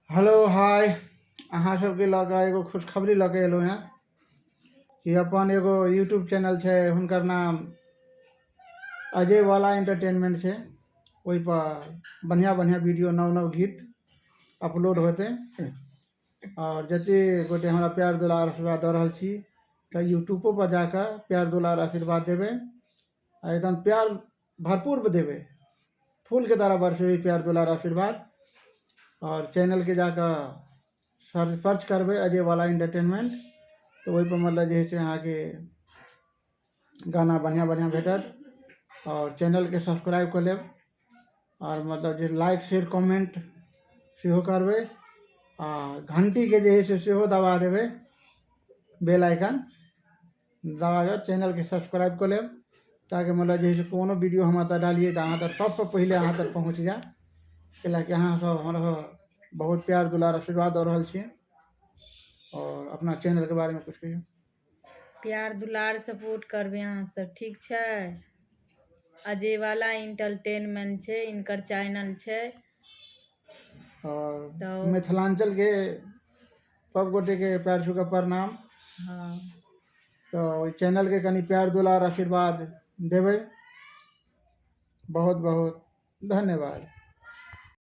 Hello hi, अहाँ सबके लऽ कऽ एगो खुशखबरी लऽ कऽ एलहुँ हेँ कि अपन एगो यूट्यूब चैनल छै, हुनकर नाम अजय वाला एंटरटेनमेंट छै। ओहिपर बढ़िआँ बढ़िआँ वीडियो, नव नव गीत अपलोड होतै। आओर जतेक गोटे हमरा प्यार दुलार आशीर्वाद दऽ रहल छी, तऽ यूट्यूबोपर जा कऽ प्यार दुलार आशीर्वाद देबै आ एकदम प्यार भरपूर देबै, फूलके तरह बरसेबै प्यार दुलार आशीर्वाद। आओर चैनलके जा कऽ सर्च करबै अजय वाला एंटरटेनमेंट, तऽ ओहिपर मतलब जे हइ से अहाँके गाना बढ़िआँ बढ़िआँ भेटत। आओर चैनलके सब्सक्राइब कऽ लेब आओर मतलब जे लाइक शेयर कमेंट सेहो करबै आ घण्टीके जे हइ से सेहो दबा देबै, बेल आइकन दबा कऽ चैनलके सब्सक्राइब कऽ लेब, ताकि मतलब जे हइ से कोनो वीडियो हम एतऽ डालियै तऽ अहाँ तक सभसँ पहिले अहाँ तक पहुँच जाय। कैलाकि अहाँ सब हमरा बहुत प्यार दुलार आशीर्वाद दऽ रहल छी। आओर अपना चैनलके बारेमे किछु कहियौ। प्यार दुलार सपोर्ट करबै अहाँ सब, ठीक छै? अजय वाला इंटरटेनमेंट छै, इनकर चैनल छै। आओर तऽ मिथिलाञ्चलके सब गोटेके पैर छू कऽ प्रणाम। तऽ ओहि चैनलके कनि प्यार दुलार आशीर्वाद देबै। बहुत बहुत धन्यवाद।